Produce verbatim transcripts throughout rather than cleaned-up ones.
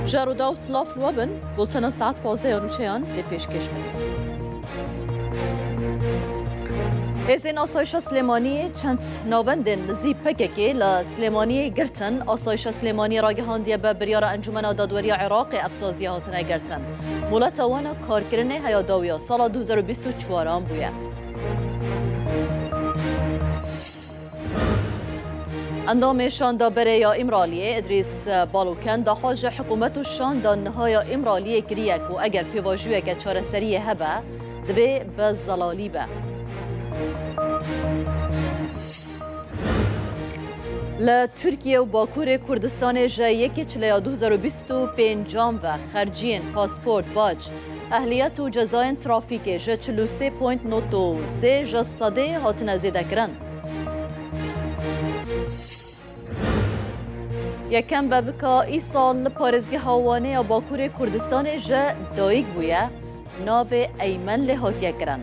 Ji Rûdaw silav li we bin, bultena saet pazdeh ya nûçeyan tê pêşkêş bin. Hêzên Asayişa Silêmaniyê çend navendên nizî P K K li Silêmaniyê girtin. Asayişa Silêmaniyê ragihandiye, bi biryara Encûmena Dadweriya Iraqê ev saziya hatine girtin. Moleta wan a karkirinê heya dawiya sala du hezar û bîst û çaran bûye. Endamê Şanda Berê ya Îmraliyê Îdrîs Baloken daxwaz ji hikûmet û şanda niha ya Îmraliyê kiriye ku eger pêvajoyeke çareseriyê hebe, divê bi zelalî be. Li Tirkiye û Bakurê Kurdistanê ji yekê Çileya du hezar û bîst û pêncan ve xerciyên pasport, bac, ehliyet û cezayên trafîkê ji çil û sê point nod û sê ji sedê hatine zêdekirin. Yekem bebika îsal li parêzgeha Wanê ya Bakurê Kurdistanê ji dayik bûye, navê Eymen lê hatiye kirin.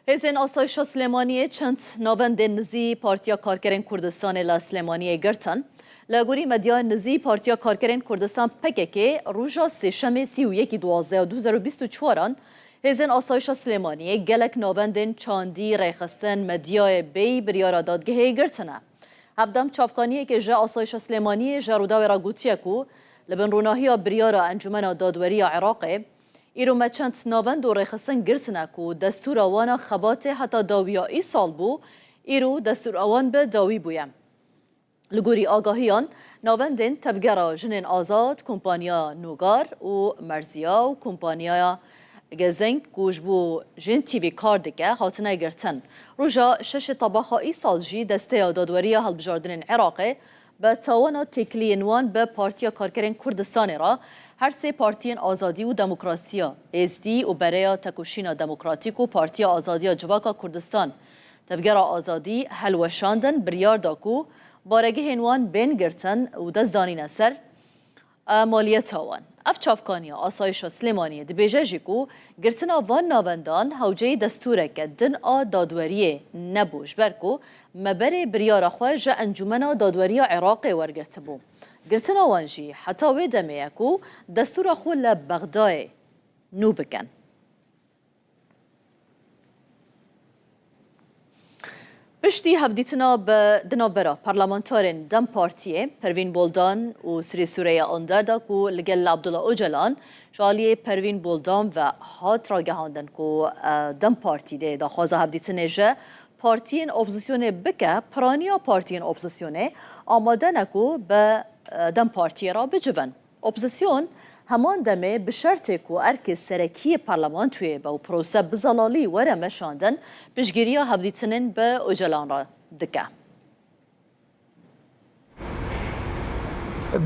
Hêzên Asayişa Silêmaniyê çend navendên nizî Partiya Karkerên Kurdistanê li Silêmaniyê girtin. Li gorî medyayên nizî Partiya Karkerên Kurdistan P K K, roja Sêşemê sî û yekî duwazdeh du hezar û bîst û çaran, Hêzên Asayişa Silêmaniyê gelek navendên çandî, rêxistin, medyayê bêyî biryara dadgehê girtine. Hevdem çavkaniyekê ji Asayişa Silêmaniyê ji Rûdawê re gotiye ku li bin rûnahiya biryara Encûmena Dadweriya Iraqê, îro me çend navend û rêxistin girtine ku destûra wan a xebatê heta dawiya îsal bû, îro destûra wan bi dawî bûye. Li gorî agahiyan, navendên Tevgera Jinên Azad, Kompaniya Nogar û Merziya û Kompaniya Gezeng ku ji bo Jin T V kar dike, hatine girtin. Roja şeşê Tebaxa îsal jî Desteya Dadweriya Hilbijardinên Iraqê bi tawana têkiliyên wan bi Partiya Karkerên Kurdistanê re, her sê partiyên Azadî û Demokrasiya, Êzdî û Bereya Tekoşîna Demokratîk û Partiya Azadiya Civaka Kurdistan, Tevgera Azadî, helweşandin, biryar da ku baregehên wan bên girtin û dest danîne ser, e, maliyeta wan. Ev çavkaniya Asayişa Silêmaniyê dibêje jî ku girtina van navendan hewceyî destûreke din a dadweriyê nebû, ji ber ku me berê biryara xwe ji Encûmena Dadweriya Iraqê wergirtibû. Girtina wan jî heta wê demê ye ku destûra xwe li Bexdayê nû bikin. Piştî hevdîtina bi di navbera parlamenterên DEM Partiyê Pervîn Buldan û Sirê Sûreya Onder de ku li gel Abdullah Ocalan ji aliyê Pervîn Buldan ve hat ragihandin ku, e, DEM Partî dê daxwaza hevdîtinê ji partiyên opozîsyonê bike, piraniya partiyên opozîsyonê amade ne ku bi, e, DEM Partiyê re bicivin. Opozîsyon heman demê bi şertê ku erkê serekî yê parlamentoyê be û prose bi zelalî were meşandin, piştgiriya hevdîtinên bi Ocalan re dike.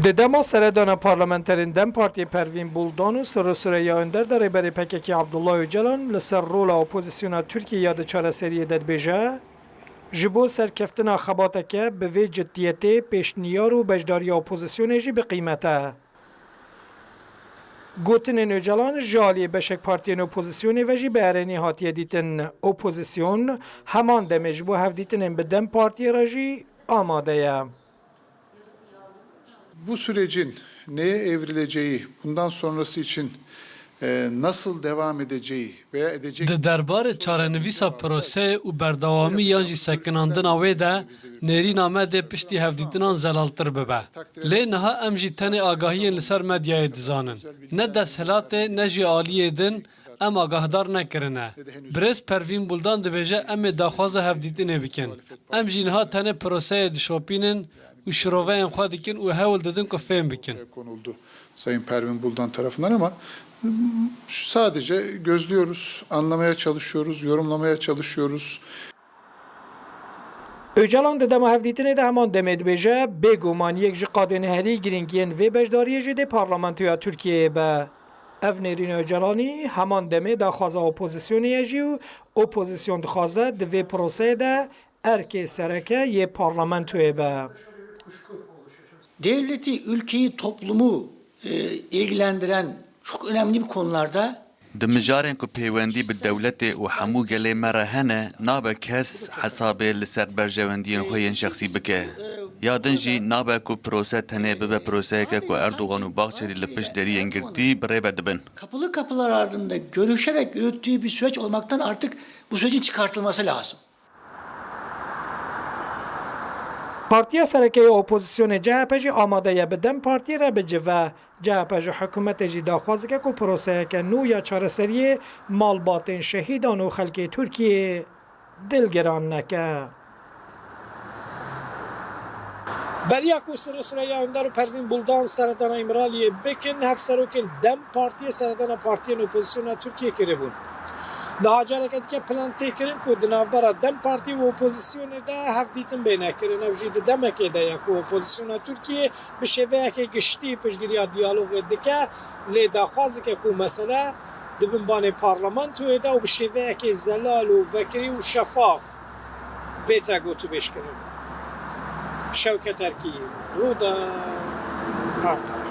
Di dema seredana parlamenterên DEM Partiyê Pervîn Buldan û Sirri Süreyya Önder de Rêberê P K K Abdullah Ocalan li ser rola opozisyona Tirkiyeyê ya di çareseriyê de dibêje, ji bo serkeftina xebateke bi vê ciddiyetê pêşniyar û beşdariya opozisyonê jî bi qîmet e. Gotinên Ocalan ji aliyê beşek partiyên opozisyonê ve jî bi erênî hatiye dîtin. Opozisyon heman demê ji bo hevdîtinên bi DEM Partiyê re jî amade ye. Bu sürecin neye evrileceği, bundan sonrası için, e, nasıl devam edeceği veya edecek Di derbarê çarenivîsa proseyê û berdewamî yan jî sekinandina wê de nêrîna me dê piştî hevdîtinan zelaltir bibe. Lê niha em jî tenê agahiyên li ser medyayê dizanin. Ne desthilatê ne jî aliyê din em agahdar nekirine. Birêz Pervîn Buldan dibêje em ê daxwaza hevdîtinê bikin. Em jî niha tenê proseyê dişopînin û şiroveyên xwe dikin û hewl didin ku fêm bikin. Konuldu Sayın Pervin Buldan tarafından ama sadece gözlüyoruz, anlamaya çalışıyoruz, yorumlamaya çalışıyoruz. Ocalan di dema hevdîtinê de heman demê dibêje, bêguman yek ji qadên herî girîng yên vê beşdariyê jî dê parlamentoya Tirkiyeyê be. Ev nêrîna Ocalanî heman demê daxwaza opozisyonê ye jî û opozisyon dixwaze di vê proseyê de erkê sereke yê parlamentoyê be. Devleti, ülkeyi, toplumu, e, ilgilendiren çok önemli bir konularda Di mijarên ku pêwendî bi dewletê û hemû gelê me re hene, nabe kes hesabê li ser berjewendiyên xwe yên şexsî bike. Ya din jî nabe ku prose tenê bibe proseyeke ku Erdogan û Bahçelî li pişt deriyên girtî bi rê ve dibin. Kapılı kapılar ardında görüşerek yürüttüğü bir süreç olmaktan artık bu sürecin çıkartılması lazım. Partiya sereke ya opozisyonê C H P jî amade ye bi DEM Partiyê re bicive. C H P ji hikûmetê jî daxwaz dike ku proseyeke nû ya çareseriyê malbatên şehîdan û xelkê Tirkiyê dilgiran neke. Beriya ku Sirri Süreyya Önder û Pervîn Buldan seredana Îmraliyê bikin, hevserokên DEM Partiyê seredana partiyên opozisyona Tirkiyê kiribûn. Niha careke dike plan tê kirin ku di navbera DEM Partî û opozisyonê de hevdîtin bêne kirin. Ev jî di demekê de ye ku opozisyona Tirkiyê bi şêveyeke giştî piştgiriya diyalogê dike, lê daxwaz dike ku mesele di bin banê parlamentoyê de û bi şêveyekê zelal û vekirî û şefaf bête gotûbêjkirin. Şewket Erkî, Rûda, Anqara.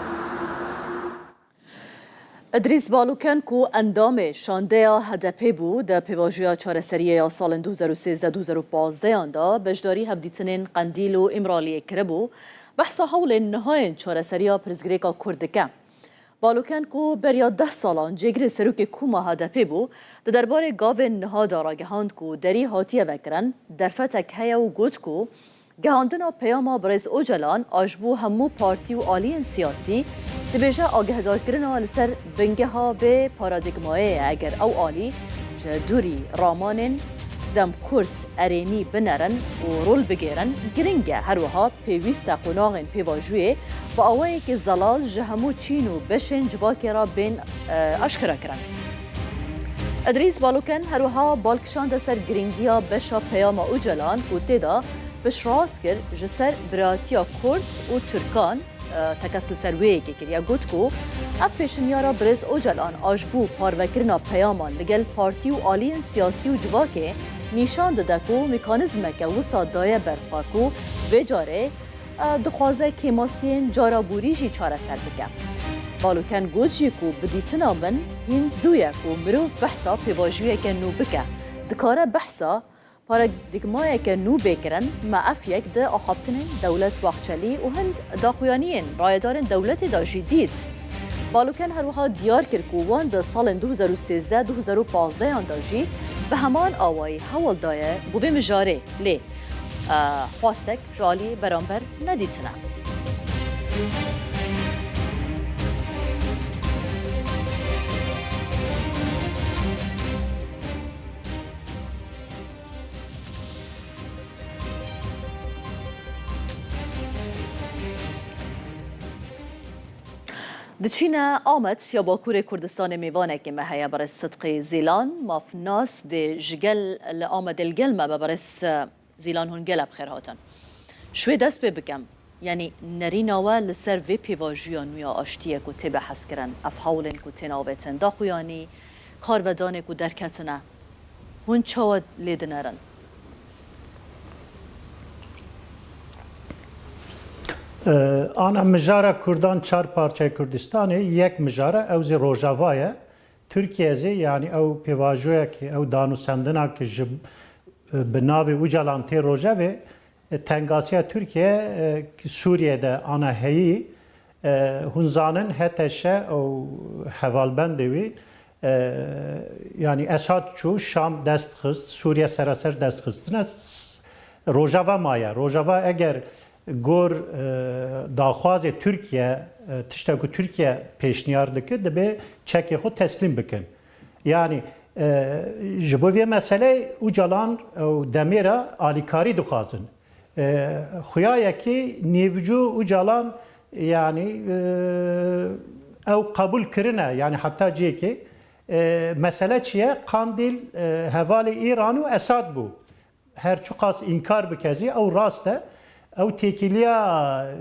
Idrîs Baluken ku endamê şandeya H D P bû, di pêvajoya çareseriyê ya salên du hezar û sêzdeh du hezar û pazdeh an de beşdarî hevdîtinên Qendîl û Îmraliyê kiribû, behsa hewlên niha yên çareseriya pirsgirêka Kurd dike. Baluken ku beriya deh salan cêgirê serokê koma H D P bû, di derbarê gavên niha de ragihand ku derî hatiye vekirin, derfetek heye û got ku gihandina peyama birêz Ocalan a ji bo hemû partî û aliyên siyasî dibêje agihdarkirina li ser bingeha vê paradîgmayê ye, eger ew alî ji dûrî ramanên dem Kurd erênî binerin û rol bigêrin, giring e. Her wiha pêwîst e qonaxên pêvajoyê bi awayekî zelal ji hemû çîn û beşên civakê re bên, e, aşkerakirin. Idrîs Baluken her wiha bal kişande ser giringiya beşa peyama Ocalan ku tê de piştrast kir ji ser biratiya Kurd û Tirkan, e, tekez li ser wê yekê kiriye. Got ku ev pêşinyara birêz Ocalan a ji bo parvekirina peyaman li gel partî û aliyên siyasî û civakê nîşan dide ku mekanîzmeke wisa daye ber xwe ku vê carê, e, dixwaze kêmasiyên cara borî jî çareser bike. Baluken got jî ku bi dîtina min hîn zû ye ku mirov behsa pêvajoyeke nû bike. Dikare behsa paradîgmayeke nû bê kirin, me ev yek di axaftinên Dewlet Bahçelî û hin daxuyaniyên rayedarên dewletê de jî dît. Baluken her wiha diyar kir ku wan di salên du hezar û sêzdeh du hezar û pazdeh an de jî bi heman awayî hewl daye bo vê mijarê, lê, e, xwestek ji alî beramber nedîtine. Diçîne Amed ya Bakurê Kurdistanê, mêvanekî me heye, birêz Sidqî Zîlan, mafnas dê ji gel li Amedê li gel me be, birêz Zîlan, hûn gelek bi xêr hatin. Ji wê dest pê bikim, yanî nerîna we li ser vê pêvajoya nû ya aştiyê ku tê behs kirin, ev hewlên ku tên avêtin, daxuyanî, karvedanê ku derketine, hûn çawa lê dinerin? Ee, ana mijara Kurdan çar parçeyê Kurdistanê yek mijara, ew zî Rojava ye. Tirkiye zî, yanî ew pêvajoyekî, ew danûsendinakî ji, e, bi navê Ocalan tê rojevê, e, tengasiya Tirkiye, e, ki Sûriye de ana heyî, e, hûn zanin H T Ş û hevalbendê wî, e, yanî Esad çû, Şam dest xist, Sûriye sereser dest xistine, s-, Rojava maye. Rojava eger gor, e, daxwazê Tirkiye, e, tişta ku Tirkiye pêşniyar dike, dibe çekê xwe teslîm bikin. Yanî, e, ji bo vê meseleyê Ocalan û Demêra alîkarî dixwazin. E, xuya yekî nêvcû Ocalan, yanî, e, ew qebûl kirine, yanî heta cihekê. E, mesele çi ye? Qandîl, e, hevalê Îran û Esad bû. Her çiqas înkar bike zî, ew rast e. Ew têkiliya,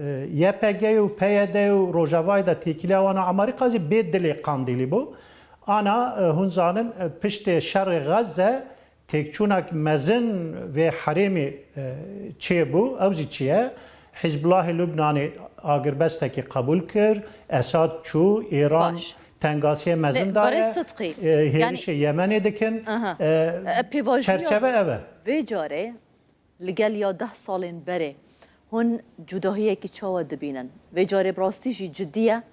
e, Y P G û P Y D û Rojavayê de têkiliya wan a Amerîka zî bê dilê Qandîlî bû. Ana, e, hûn zanin, e, piştê şerê Xezze têkçûnek mezin vê herêmê, e, çêbû. Ew zî çi ye? Hizbulahê Lubnanê agirbestekî qebûl kir, Esad çû, Îran Baş. tengasiyê mezin daye. Barê Sidqî, e, hêrişê Yemenê dikin. Aha. E, e, pêvajoya çerçeve ev e. Vê carê li gel ya deh salên berê hûn cudahiyekî çawa dibînin? Vê carê bi rastî jî cidî ye?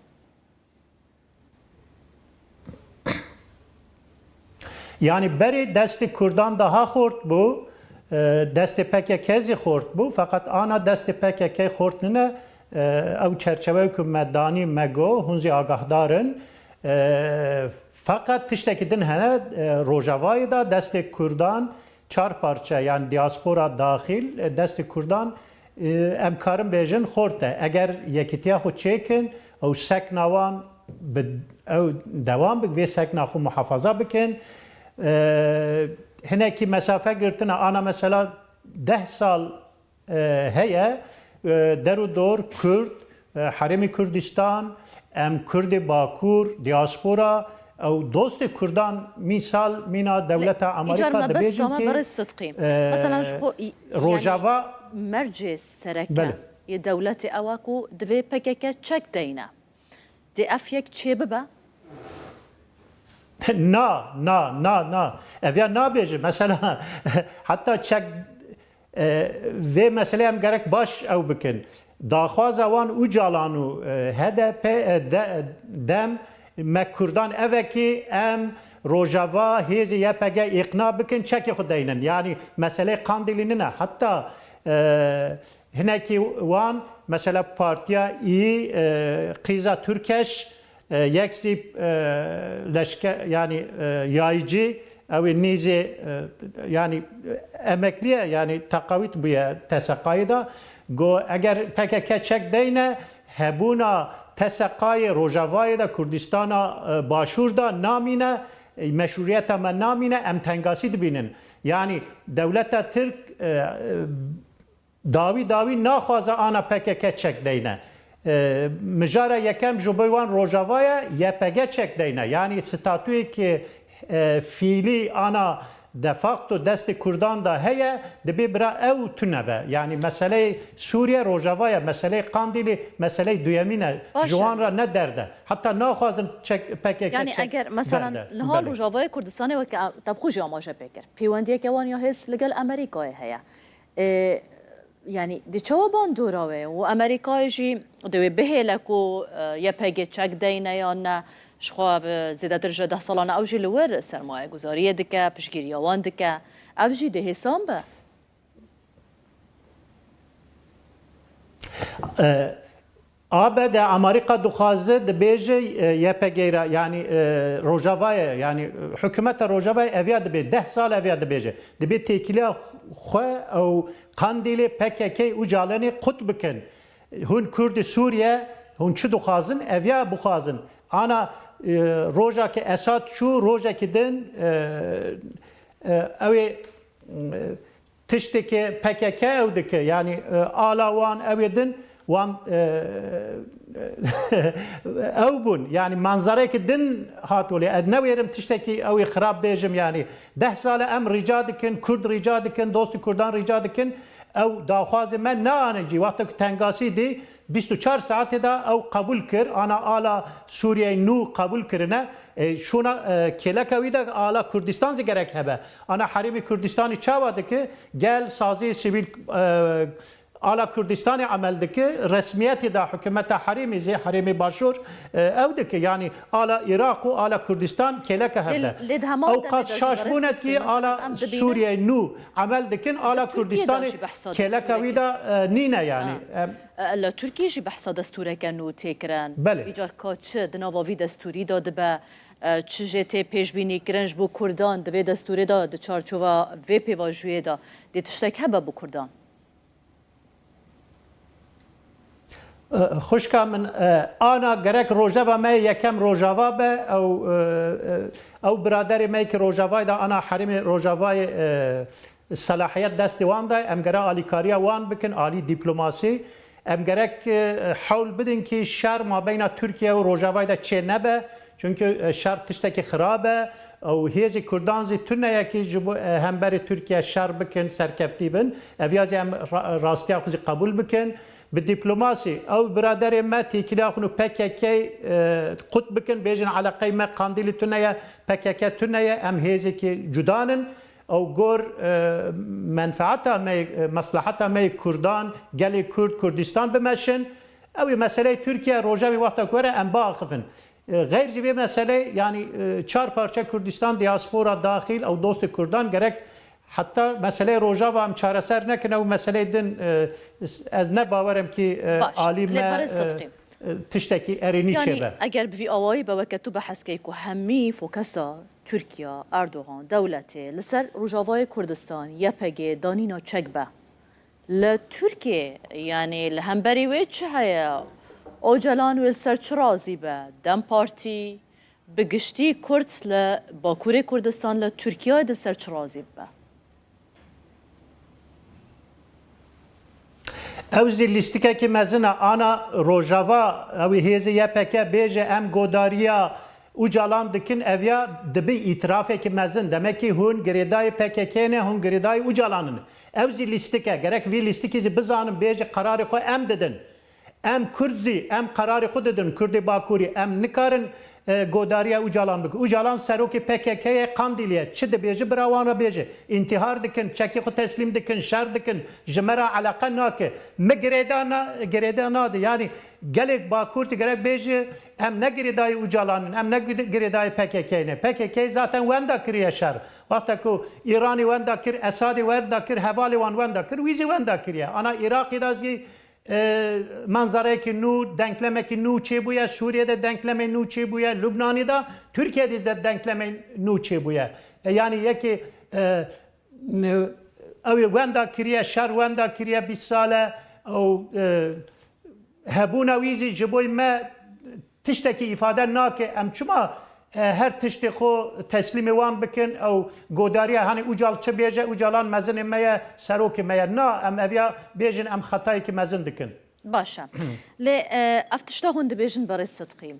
Yanî berê destê Kurdan daha xort bû, e, destê P K K zî xort bû, feqet ana destê P K K xort nine, e, ew çerçewe ku me danî me got, hûn zî agahdar in. E, feqet tiştekî din hene, e, Rojavayê de destê Kurdan çar parçe, yanî diaspora daxîl, e, destê Kurdan, e, em karin bêjin xort e. Eger yekîtiya xwe çêkin, ew sekna wan bi, ew dewam bi, vê sekna xwe muhafaza bikin. E, hinekî mesafe girtine, ana mesela deh sal, e, heye, e, der û dor Kurd, e, Herêmî Kurdistan, em Kurdê Bakur, diaspora, ew dostê Kurdan, mîsal mîna dewleta Amerîka dibêjin ki, e, Rojava. Mercê sereke yê dewletê ew e ku divê P K K çek deyne. Dê ev yek çêbibe? Na, na, na, na. Ev ya nabêje. Mesela heta çek, e, vê meselê em gerek baş ew bikin. Daxwaza wan Ocalan û, e, H D P, e, de-, dem me Kurdan ev e ki em Rojava hêzê Y P G îqna bikin, çekê xwe deynin. Yanî meselê Qandîlî nine. Heta, e, Hinekî wan, mesela Partiya Îyî, e, qîza Türkeş, e, yek zî, e, leşke-, yanî, e, yaycî, ew ê nîzê, e, yanî, e, emekliye, yanî teqawît bûye T S Q'yê de. Got, eger P K K çek deyne, hebûna T S Q'yê Rojavayê de, Kurdistana, e, Başûr de namîne, e, meşrûyeta me namîne, em tengasî dibînin. Yanî dewleta Tirk, e, e, dawî dawî naxwaze ana P K K çek deyne. E, mijara yekem ji bo wan Rojava ye, Y P G çek deyne. Yanî statuyekî, e, fîlî ana de facto destê Kurdan de heye, dibê bira ew tune be. Yanî meseleyê Sûriye Rojava ye, meseleyê Qandîlî meseleyê duyemîn e. Ji wan re ne derd e. Heta naxwazin çek, P K K çek berde. Yanî eger, meselen, niha Rojavayê Kurdistanê weke, e, te bi xwe jî amaje pê kir. Pêwendiyeke wan ya hêz li gel Amerîkayê heye. E, yanî, dê çawa bandora wê û Amerîkayê jî dê wê bihêle ku, e, Y P G çek deyne yan ne, ji xwe ev zêdetir ji deh salan e ew jî li wir sermayeguzariyê dike, piştgiriya wan dike. Ev jî dê hêsan be. E, A B D, Amerîka dixwaze, dibêje, e, Y P G re, yanî, e, Rojavayê, yanî, e, hikûmeta Rojavayê eviya dibê, deh sal eviya dibêje. Dibê têkiliya xwe ew Qandîlê P K K Ocalanê qut bikin. Hûn Kurdê Sûriye, hûn çi dixwazin, eviya bixwazin. Ana, e, roja ke Esad çû, rojekî din, e, e, ew ê, e, Tiştekî P K K ew dike, yanî, e, ala wan ew ê din, wan, e, ew bûn, yanî manzareyeke din hat welê. Ez newêrim tiştekî ew ê xirab bêjim, yanî deh sal e em rica dikin, Kurd rica dikin, dostê Kurdan rica dikin, ew daxwazê me naanin cî. Wexta ku tengasî dî, bîst û çar saetê de ew qebûl kir, ana ala Sûriyeyê nû qebûl kirine. E, şûna, e, kêleka wî de ala Kurdistan zî gerek hebe. Ana herêmê Kurdistanê çawa dike? Gel saziyê sivîl, e, ala Kurdistanê emel dike, resmiyetê de hikûmeta herêmê zî, herêmê Başûr, e, ew dike. Yanî ala Iraq û ala Kurdistan kêleka hebe. Ew qas şaş bûne ki ala Sûriyeyê nû emel dikin, ala Kurdistanê kêleka wî de, e, nîne yanî. Em, E, li Tirkiyê jî behsa destûreke nû tê kirin. Belê. Îcar ka çi di nava vî destûrî de dibe, e, çi jê tê pêşbînî kirin ji bo Kurdan di vê destûrê de, di çarçova vê pêvajoyê de dê tiştek hebe bo Kurdan? E, xwişka min, e, ana gerek rojeva me yekem Rojava be, ew, e, e, ew biraderê me ki Rojavayê de ana herêmê Rojavayê, e, selahiyet destê wan de, em gere alîkariya wan bikin, alî dîplomasî. Em gerek, e, hewl bidin ki şer mabeyna Tirkiye û Rojavayê de çê nebe. Çunku, e, şer tiştekî xirab e. Ew hêzê Kurdan zî tune ye ki ji bo, e, hemberî Tirkiye şer bikin, serkeftî bin. Ev ya zî em ra-, rastiya xwe zî qebûl bikin. Bi dîplomasî, ew biraderê me têkiliya xwe û P K K, e, qut bikin, bêjin eleqey me Qandîlî tune ye, P K K tune ye, em hêzekî cudan in. Ew gor, e, menfeeta me, e, mesleheta me yê Kurdan, gelê Kurd, Kurdistan bimeşin. Ew ê meseleyê Tirkiye, Rojavê wexta ku were em biaxifin. E, xeyr ji vê meseleyê, yanî, e, çar parçe Kurdistan, diaspora daxil, ew dostê Kurdan gerek heta meseleyê Rojava em çareser nekin, ew meseleyê din, e, ez ne bawer im kî, e, Baş. alî Lê me, berê e, Sidqî. e, tiştekî erênî Yanî çêbe. eger bi vî awayî be weke tu behs key ku hemî fokesa Tirkiye, Erdogan, dewletê li ser Rojavayê Kurdistan, Y P G, danîna çek be. Li Tirkiye, yanî li hemberî wê çi heye? Ocalan wê li ser çi razî be? DEM Partî, bi giştî Kurd li Bakurê Kurdistan li Tirkiyeyê di ser çi razî bibe? Ew zî lîstikekî mezin e. Ana Rojava, ew ê hêzê Y P K bêje, em godariya Ocalan dikin, ev ya dibe îtirafekî mezin. Demekî hûn girêdayê P K K ne, hûn girêdayê Ocalan in. Ew zî lîstik e. Gerek vî lîstikî zî bizanin, bêje qerarê xwe em didin. Em Kurd zî, em qerarê xwe didin, Kurdê Bakurî. Em nikarin, e, godariya Ocalan bikin. Ocalan serokê P K K ye, Qandîlî ye. Çi dibêje, bira wan re bêje. Întîhar dikin, çekê xwe teslîm dikin, şer dikin. Ji me re eleqe nake. Me girêda na-, girêda nade. Yanî gelê Bakur jî gerek bêje, em ne girêdayî Ocalan in, em ne gide-, girêdayî P K K ne. P K K zaten wenda kiriye şer. Wexta ku Îranê wenda kir, Esadê wenda kir, hevalê wan wenda kir, wî zî wenda kiriye. Ana Iraqê de zî, e, manzareyekî nû, denklemekî nû çêbûye, Sûriyê de denklemê nû çêbûye, Lubnanê de, Tirkiye de zî de denklemê nû çêbûye. E, yanî yekê, e, ew ê wenda kiriye, şer wenda kiriye bîst sal e, ew, e, hebûna wî zî ji bo me tiştekî îfade nake. Em çima, e, her tiştê xwe teslîmê wan bikin? Ew godariya, hanî Ocal çi bêje, Ocalan mezinê me ye, serokê me ye. Na, em eviya bêjin, em xetayekî mezin dikin. Baş e. Lê, e, ev tişta hûn dibêjin berê Sidqî.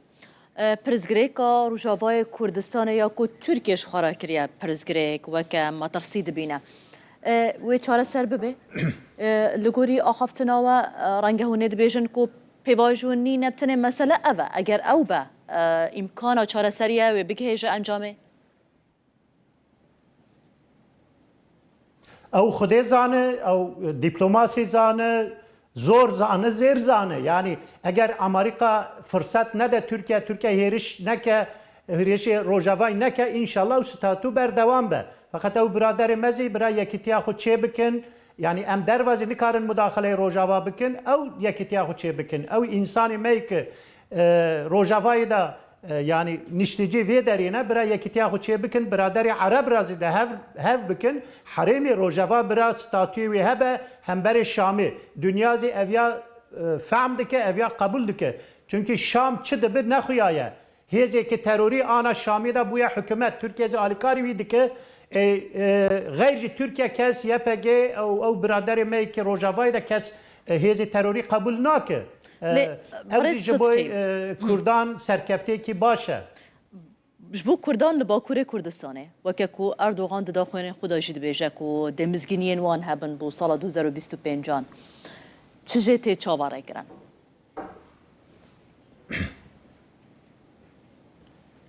E, pirsgirêka Rojavayê Kurdistanê ya ku Tirkiye ji xwe re kiriye pirsgirêk weke metirsî dibîne. E, wê çareser bibe? E, li gorî axaftina we, e, renge hûn ê dibêjin ku pêvajo nîne, bi tenê mesele ev e. Eger ew be, e, îmkana çareseriyê wê bigihêje encamê? Ew Xwedê zane, ew dîplomasî zane, zor zane, zêr zane. Yanî eger Amerîka firset nede Tirkiye, Tirkiye hêriş neke, hêrişê Rojavayê neke, înşallah ew statû berdewam be. Feqet ew biraderê me zî bira yekîtiya xwe çê bikin. Yanî em derva zî nikarin mudaxileyê Rojava bikin, ew yekîtiya xwe çê bikin. Ew însanê me yê ki, e, Rojavayê de, e, yanî niştecî vê derê ne, bira yekîtiya xwe çê bikin, biraderê Ereb ra zî de hev, hev bikin, herêmê Rojava bira statuyê wê hebe hemberê Şamê. Dinya zî ev ya, e, fehm dike, ev ya qebûl dike. Çunkî Şam çi dibe ne xuya ye. Hêzeke terorî ana Şamê de bûye hikûmet. Tirkiye zî alîkarî wî dike. E, e, xeyr ji Tirkiye kes, Y P G, ew, ew biraderê me yê ki Rojavayê de kes, e, hêzê terorî qebûl nake. E, Lê, ew Birêz zî ji bo, Sidqî. e, Kurdan serkeftiyekî baş e. Ji bo Kurdan li Bakurê Kurdistanê, weke ku Erdogan di daxuyanên xwe de jî dibêje ku dê mizgîniyên wan hebin bo sala du hezar û bîst û pêncan, çi jê tê çaverêkirin?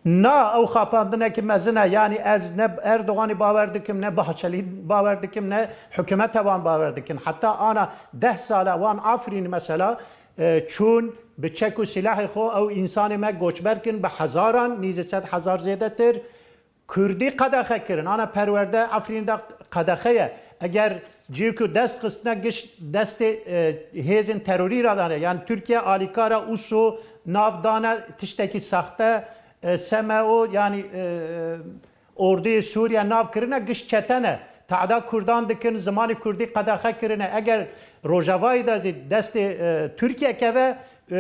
Na, ew xapandinekî mezin e. Yanî ez ne Erdoganî bawer dikim, ne Bahçelî bawer dikim, ne hikûmeta wan bawer dikim. Heta ana deh sala wan Afrînî mesela, e, çûn bi çek û silahê xwe ew însanê me goçber kirin bi hezaran, nîzî sed hezar zêdetir. Kurdî qedexe kirin. Ana perwerde Efrînê de qedexe ye. Eger cî ku dest xistine giş destê, e, hêzên terorî re dane, yanî Tirkiye alîkara uso nav dane tiştekî saxte, e, S M O, yanî, e, orduyê Sûriye nav kirine giş çete ne. Tehda Kurdan dikin, zimanê Kurdî qedexe kirine. Eger Rojavayê de zî destê, e, Tirkiye keve, e,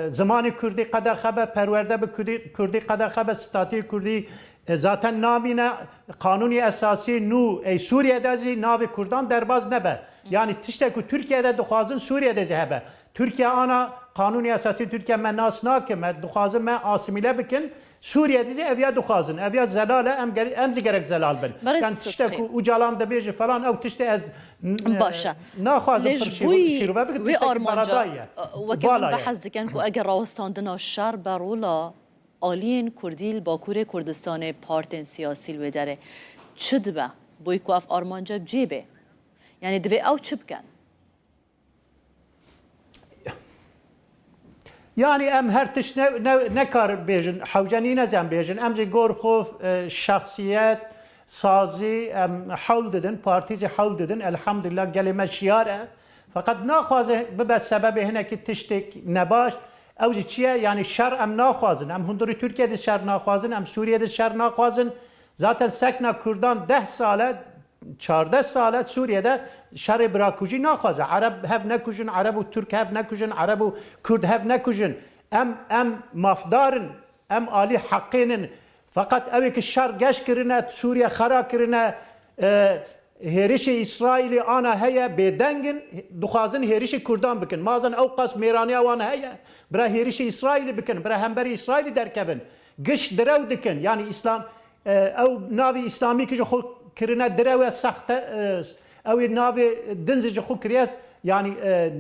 zimanê Kurdî qedexe be, perwerde bi Kurdî, Kurdî qedexe be, statuyê Kurdî, e, zaten namîne, qanûnê esasî nû ey Sûriye de zî navê Kurdan derbaz nebe. Yanî tiştek ku Tirkiye de dixwazin Sûriye de zî hebe. Tirkiye ana Qanûnê Esasî Tirkiye me nas nake, me dixwazin me asîmîle bikin. Sûriye dî zî ev ya dixwazin. Ev ya zelal e, em gere-, em zî gerek zelal bin. Berê Yan tiştek Sidqî. ku Ocalan dibêje falan, ew tiştê ez n-, Baş e. naxwazim Lê pir ji şîro-, bo şîrove bikin, wê tiştekî armanca, beradayî ye. e, wekî Vala hûn ye. behs dikin ku eger rawestandina şer be rola aliyên Kurdî li Bakurê Kurdistanê partên siyasî li wê derê çi dibe? Bo ku ev armanca bi cê bê? Yanî divê ew çi bikin? Yani em her tişt ne, ne, nekar bêjin, hewce nîne em bêjin. Em jî gor xwe, e, şexsiyet, sazî, em hewl didin, partî jî hewl didin. Elhamdulillah gelê me şiyar e. Feqet naxwaze bibe sebebê hinekî tiştek nebaş. Ew jî çi ye? Yani şer em naxwazin. Em hundirî Tirkiye de şer naxwazin, em Sûriye de şer naxwazin. Zaten sekna Kurdan deh sal e, çardeh sal e Sûriye de şerê birakujî naxwaze. Ereb hev nekujin, Ereb û Tirk hev nekujin, Ereb û Kurd hev nekujin. Em, em mafdar in, em alî heqê nin. Feqet ew ê ki şer geş kirine, Sûriye xera kirine, e, hêrişê Îsraîlê ana heye, bêdeng in, dixwazin hêrişê Kurdan bikin. Mazin ew qas mêraniya wan heye, bira hêrişê Îsraîlê bikin, bira hemberî Îsraîlê derkevin. Giş direw dikin. Yani Îslam, e, ew navê Îslamî ki ji xwe kirine direw e, sexte, e, ew ê navê din zî ji xwe kiriye, yani, e, e,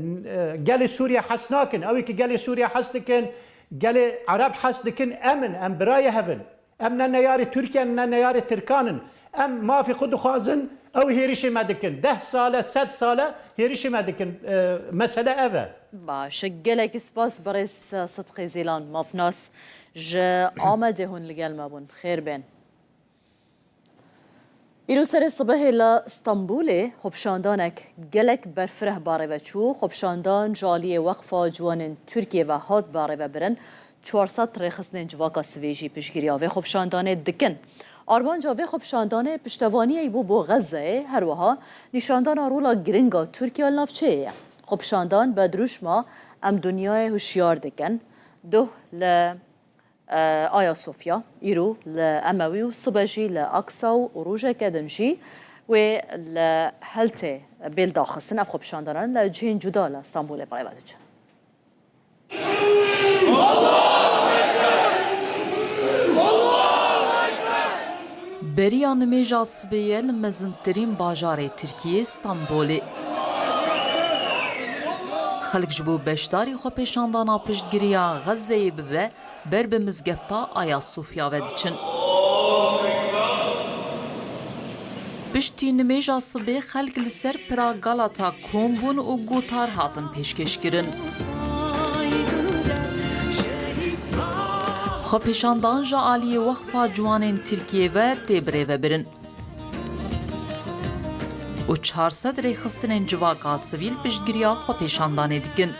gelê Sûriye hes nakin. Ew ê ki gelê Sûriye hes dikin, gelê Ereb hes dikin, em in, em birayê hev in. Em ne neyarê Tirkiye ne neyarê Tirkan in. Em mafê xwe dixwazin, ew hêrişê me dikin. Deh sal e, sed sal e hêrişê me dikin. E, mesele ev e. Baş e, gelekî spas birêz Sidqê Zîlan, mafnas ji Amedê hûn li gel me bûn. Bi xêr bên. Îro serê sibehê li Stenbolê xwepişandanek gelek berfireh barê ve çû. Xwepişandan ji aliyê Weqfa Ciwanên Tirkiyê ve hat barê ve birin. Çar sed rêxistinên civaka sivê jî piştgiriya vê xwepişandanê dikin. Armanca vê xwepişandanê piştevaniyek bû bo Xezzeyê, her wiha nîşandana rola giring a Tirkiye li navçeyê ye. Xwepişandan bi dirûşma Em dinyayê hişyar dikin, duh li, e, Aya Sofya, îro li Emewî û sibe jî li Aksa û rojeke din jî wê li Hiltê bê lidaxistin. Ev xwepişandanan li cihên cuda li Stenbolê birêve diçin. Beriya nimêja sibê ye li mezintirîn bajarê Tirkiyê, Stenbolê. Xelk ji bo beşdarî xwepêşandana piştgiriya Xezzeyê bibe, ber bi mizgefta Aya Sofya ve diçin. Piştî nimêja sibê xelk li ser pira Galata kom bûn û gotar hatin pêşkêşkirin. Xwepêşandan ji aliyê Weqfa Ciwanên Tirkiyê ve tê birêvebirin. Û çar sed rêxistinên civaka sivîl piştgiriya xwepêşandanê dikin.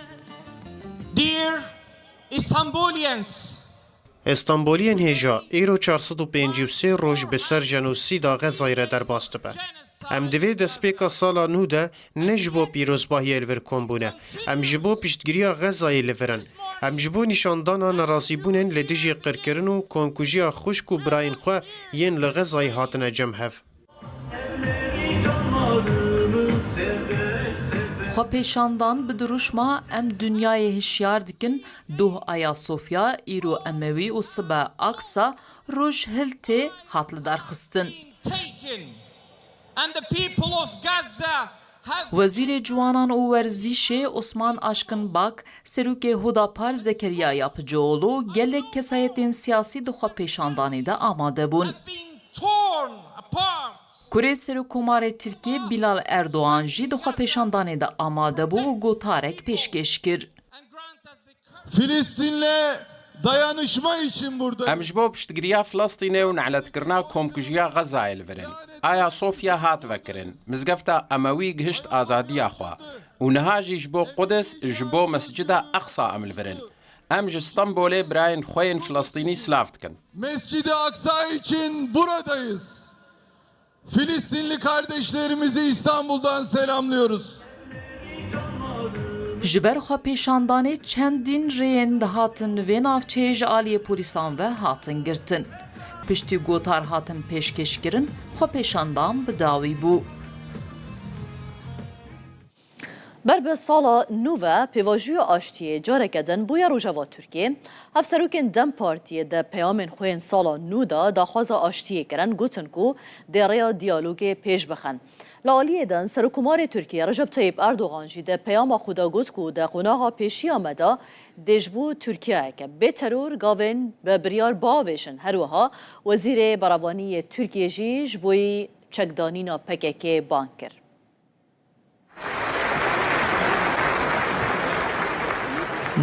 Dear Istanbulians, Stenboliyên hêja, îro çar sed û pêncî û sê roj bi ser jenosîda Xezayê re derbas dibe. Em di vê destpêka sala nû de ne ji bo pîrozbahiyê li vir kom bûne. Em ji bo piştgiriya Xezayê li vir in. Em ji bo nîşandana nerazîbûnên li dijî qirkirin û komkujiya xwişk û birayên xwe yên li Xezayê hatine cem hev. Xwepêşandan bi dirûşma Em dinyayê hişyar dikin, doh Aya Sofya, îro Emewî û sibe Aksa, roj Hiltê hat lidarxistin. Taken. And the people of Gaza have Wezîrê Ciwanan û Werzîşê Osman Aşkinbak, serokê Hudapar Zekeriya Yapıcıoğlu û gelek kesayetên siyasî di xwepêşandanê de amade bûn. Been torn apart. Kurê Serokkomarê Tirkiyê Bilal Erdoğan jî di xwepêşandanê de amade bû û gotarek pêşkêş kir. Filistin'le dayanışma için buradayız. Em ji bo piştgiriya Filistînê û nehletkirina komkujiya Xezayê li vir in. Aya Sofya hat vekirin. Mizgefta Emewî gihişt azadiya xwe. Û niha jî ji bo Qudis, ji bo Mescida Aqsa em li vir in. Em ji Stenbolê birayên xwe yên Filistînî silav dikin. Mescid-i Aksa için buradayız. Filistinli kardeşlerimizi İstanbul'dan selamlıyoruz. Ji ber xwepêşandanê çendîn rêyên dihatin vê navçeyê ji aliyê polîsan ve hatin girtin. Piştî gotar hatin pêşkêşkirin, xwepêşandan bi dawî bû. Ber bi sala nû ve pêvajoya aştiyê careke din bûye rojeva Tirkiyê. Hevserokên DEM Partiyê di peyamên xwe yên sala nû de daxwaza aştiyê kirin, gotin ku dê rêya diyalogê pêş bixin. Li aliyê din, Serokkomarê Tirkiyê Recep Tayyip Erdogan jî di peyama xwe de got ku di qonaxa pêşiya me de dê ji bo Tirkiyeyeke bê teror gavên bi biryar biavêjin. Her wiha Wezîrê Berevanî yê Tirkiyê jî ji bo yî çekdanîna P K K bang kir.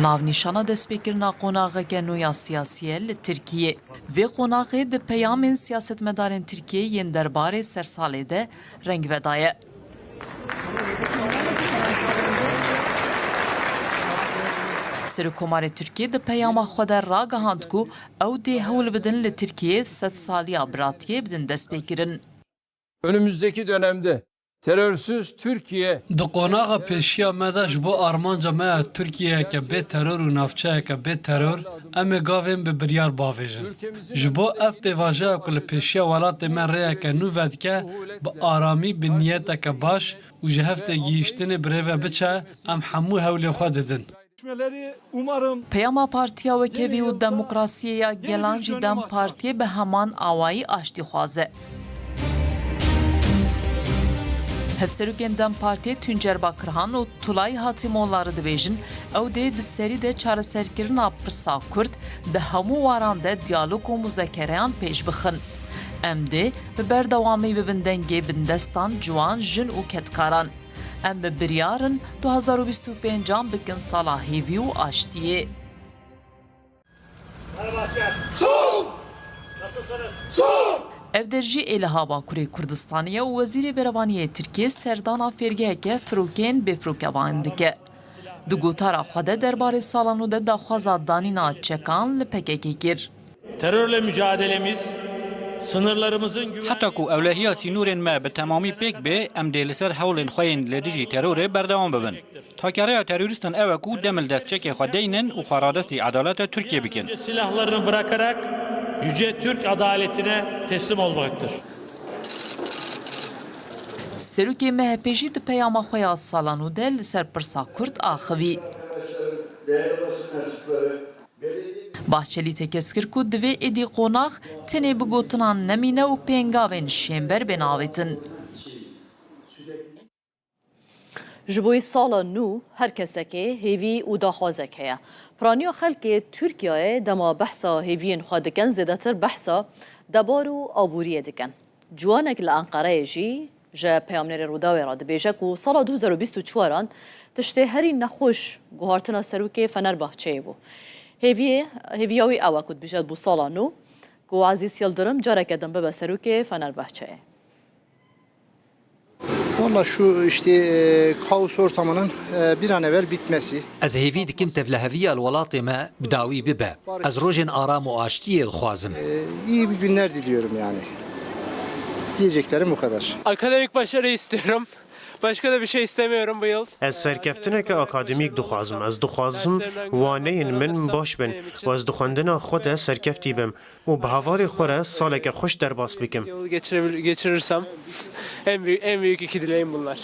Navnîşana destpêkirina qonaxeke nû ya siyasî ye li Tirkiyê. Vê qonaxê di peyamên siyasetmedarên Tirkiyê yên derbarê sersalê de reng vedaye. Serokkomarê Tirkiyê di peyama xwe de ragihand ku ew dê hewl bidin li Tirkiyê sedsaliya biratiyê bidin destpêkirin. Önümüzdeki dönemde terörsüz Türkiye Di qonaxa pêşiya me de ji bo armanca me ya Tirkiyeyeke bê teror û navçeyeke bê teror, em ê gavên bi biryar bavêjin. Ji bo ev pêvajoya ku li pêşiya welatê me rêyeke nû vedike, bi aramî, bi niyeteke baş û ji hev têgihîştinê bi rê ve biçe, em hemû hewlên xwe didin. Peyama Partiya Wekhevî û Demokrasiyê ya Gelan jî DEM Partiyê bi heman awayî aştî dixwaze. Hevserokên DEM Partiyê Tuncer Bakirhan û Tulay Hatîmolla re dibêjin, ew dê di serî de çareserkirina pirsa Kurd di hemû waran de diyalog û muzekereyan pêş bixin. Em dê bi berdewamî bibin dengê bindestan, ciwan, jin û kedkaran. Em bi biryar in du hazar û bîst û pêncan bikin sala hêvî û aştiyê. Ev der jî êliha Bakurê Kurdistanê ye û Wezîrê Berevaniyê Tirkiyê serdana fêrgeheke firokeyên bêfirokevan dike. Di gotara xwe de derbarê sala nû de daxwaza danîna çekan li P K K kir. Terörle mücadelemiz sınırlarımızın güven- Heta ku ewlehiya sînorên me bi temamî pêk bê, em dê li ser hewlên xwe yên li dijî terorê berdewam bibin. Takereya terorîstan ew e ku demil dest çekê xwe deynin û xwe radestî edaleta Tirkiyê bikin. Silahlarını bırakarak yüce Türk adaletine teslim olmaktır. Serokê M H P jî di peyama xwe ya sala nû de li ser pirsa Kurd axivî. Bahçelî tekez kir ku divê êdî qonax tenê bi gotinan nemîne û pêngavên şênber bên avêtin. Ji bo sala nû her kesekê hêvî û daxwazek heye. Piraniya xelkê Tirkiyeyê dema behsa hêviyên xwe dikin, zêdetir behsa debar û aboriyê dikin. Ciwanek li Enqereyê jî ji peyamnêrê Rûdawê re dibêje ku sala du hazar û bîst û çaran tiştê herî nexweş guhartina serokê Fenerbahçeyê bû. Hêviyê, hêviya wî ew e ku dibêje bû sala nû ku Ezîz Yildirim careke din bibe serokê Fenerbahçeyê. Valla şu işte, e, kaos ortamının, e, bir an evvel bitmesi. Ez hêvî dikim tevliheviya li welatê me bi dawî bibe. Ez rojên aram û aştiyê dixwazim. E, iyi bir günler diliyorum yani. Diyeceklerim bu kadar. Akademik başarı istiyorum. Başka da bir şey istemiyorum bu yıl. Ez serkeftineke akademîk dixwazim. Ez dixwazim waneyên min baş bin û ez di xwendina xwe de serkeftî bim û bi hevalê xwe re saleke xweş derbas bikim. Yıl geçirebil-, geçirirsem en büyük, en büyük iki dileğim bunlar.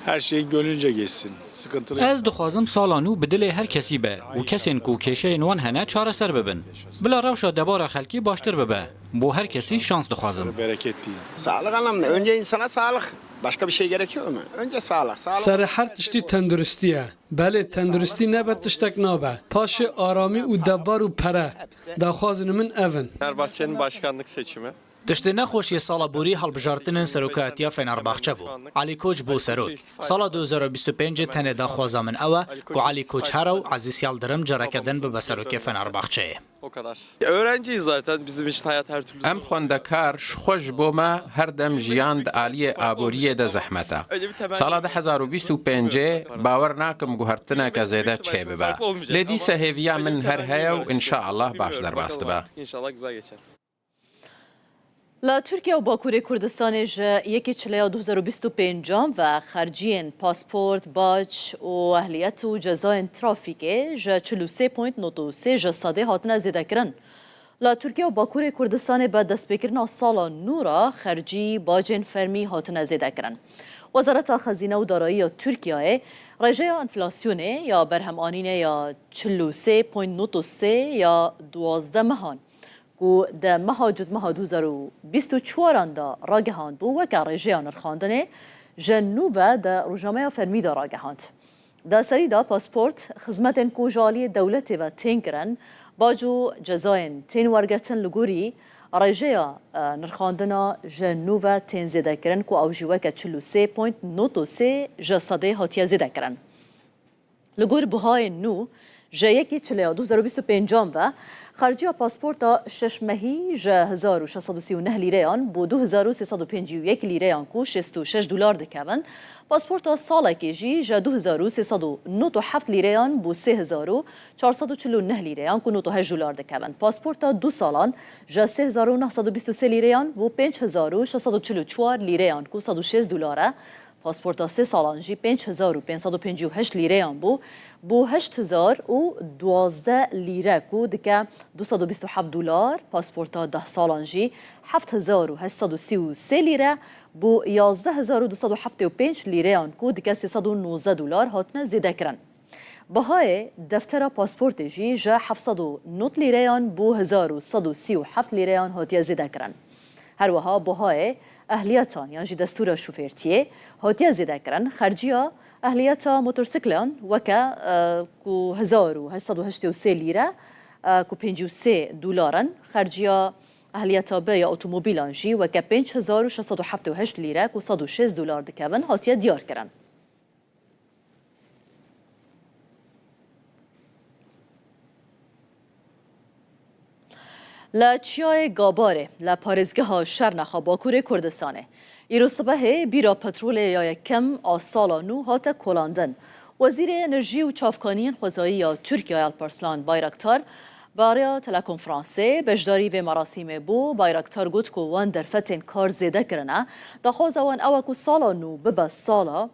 Her şey gönlünce geçsin. Sıkıntılı. Ez dixwazim sala nû bi dilê her kesî be û kesên ku kêşeyên wan hene çareser bibin. Bila rewşa debara xelkî baştir bibe. Bo her kesî şans dixwazim. Bereketli. Sağlık anlamında önce insana sağlık. Başka bir şey gerekiyor mu? Önce sağlık. Sağlık. Serê her tiştî tenduristî ye. Belê tenduristî nebe tiştek nabe. Paşê aramî û debar û pere. Daxwazên min ev in. Fenerbahçe'nin başkanlık seçimi. Tiştê nexweş yê sala borî hilbijartinên serokatiya Fenerbahçe bû. Elî Koç bû serok. Sala du hazar û bîst û pêncê tenê daxwaza min ew e ku Elî Koç here û Ezîz Yildirim careke din bibe serokê Fenerbahçeyê. O kadar. Öğrenciyiz zaten. Bizim için hayat her türlü zor. Em xwendekar, ji xwe ji bo me her dem jiyan di aliyê aboriyê de zehmet e. Sala du hezar û bîst û pêncê bawer nakim guhertineke zêde çêbibe. Lê dîsa hêviya min her heye û înşaallah baş derbas dibe. İnşallah güzel geçer. Li Tirkiye û Bakurê Kurdistanê ji yekê çileya du hezar û bîst û pêncan ve xerciyên pasport, bac û ehliyet û cezayên trafîkê ji çil û sê point nod û sê ji sedê hatine zêdekirin. Li Tirkiye û Bakurê Kurdistanê bi destpêkirina sala nû re xercî bacên fermî hatine zêdekirin. Wezareta Xezîne û Darayî ya Tirkiyeyê rêjeya enflasyonê ya berhemanînê ya çil û sê point not sê ya duwazdeh mehan ku di meha cotmeha du hezar û bîst û çaran de ragihandbû weke rêjeya nirxandinê ji nû ve di rojnameya fermî de ragihand. Di serî de pasport, xizmetên ku ji aliyê dewletê ve tên kirin, bac û cezayên tên wergirtin li gorî rêjeya, e, nirxandina ji nû ve tên zêdekirin ku ew jî weke çil û sê point not sê ji sedê hatiye zêdekirin. Li gor buhayên nû, ji yekê Çileya du hezar û bîst û pêncan ve xerciya pasporta şeş mehî ji hezar û şeş sed û sî û neh lîreyan bo du hezar û sê sed û pêncî û yek lîreyan ku şêst û şeş dolar dikevin, pasporta salekê jî ji du hezar û sê sed û nod û heft lîreyan bo sê hezar û çar sed û çil û neh lîreyan ku nod û heşt dolar dikevin. Pasporta du salan ji sê hezar û neh sed û bîst û sê lîreyan bo pênc hezar û şeş sed û çil û çar lîreyan ku sed û şêst dolar e. Pasporta sê salan jî pênc hezar û pênc sed û pêncî û heşt lîreyan bû, bû heşt hezar û duwazdeh lîre ku dike du sed û bîst û heft dolar, pasporta deh salan jî heft hezar û heşt sed û sî û sê lîre, bû yazdeh hezar û du sed û heftê û pênc lîreyan ku dike sê sed û nozdeh dolar hatine zêdekirin. Bihayê deftera pasportê jî ji heft sed û nod lîreyan bo hezar û sed û sî û heft lîreyan hatiye zêdekirin. Her wiha bihayê ehliyetan yan jî destûra şofêrtiyê hatiye zêdekirin. Xerciya ehliyeta motorsiklan weke, e, ku hezar û heşt sed û heştê û sê lîre, e, ku pêncî û sê dolar in, xerciya ehliyeta B ya otomobîlan jî weke pênc hezar û şeş sed û heftê û heşt lîre ku sed û şêst dolar dikevin hatiye diyarkirin. Li Çiyayê Gabarê, li parêzgeha Şernexa Bakurê Kurdistanê, îro sibehê bîra petrolê ya yekem a sala nû hate kolandin. Wezîrê Enerjî û Çavkaniyên Xwezayî ya Tirkiyeyê Alparslan Bayraktar bi rêya telekonferansê beşdarî vê merasîmê bû. Bayraktar got ku wan derfetên kar zêde kirine. Daxwaza wan ew e ku sala nû bibe sala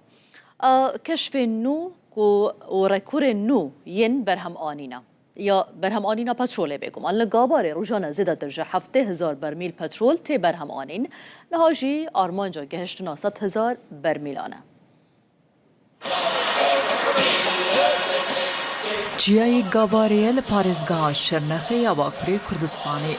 a keşfên nû ku û rekorên nû yên berhemanîna ya berhemanîna petrolê. Bêguman li Gabarê rojane zêdetir ji heftê hezar bermîl petrol tê berhemanîn. Niha jî armanca gihiştina sed hezar bermîlan e. Çiyayê Gabarê ye li parêzgeha Şirnexê ya Bakurê Kurdistanê.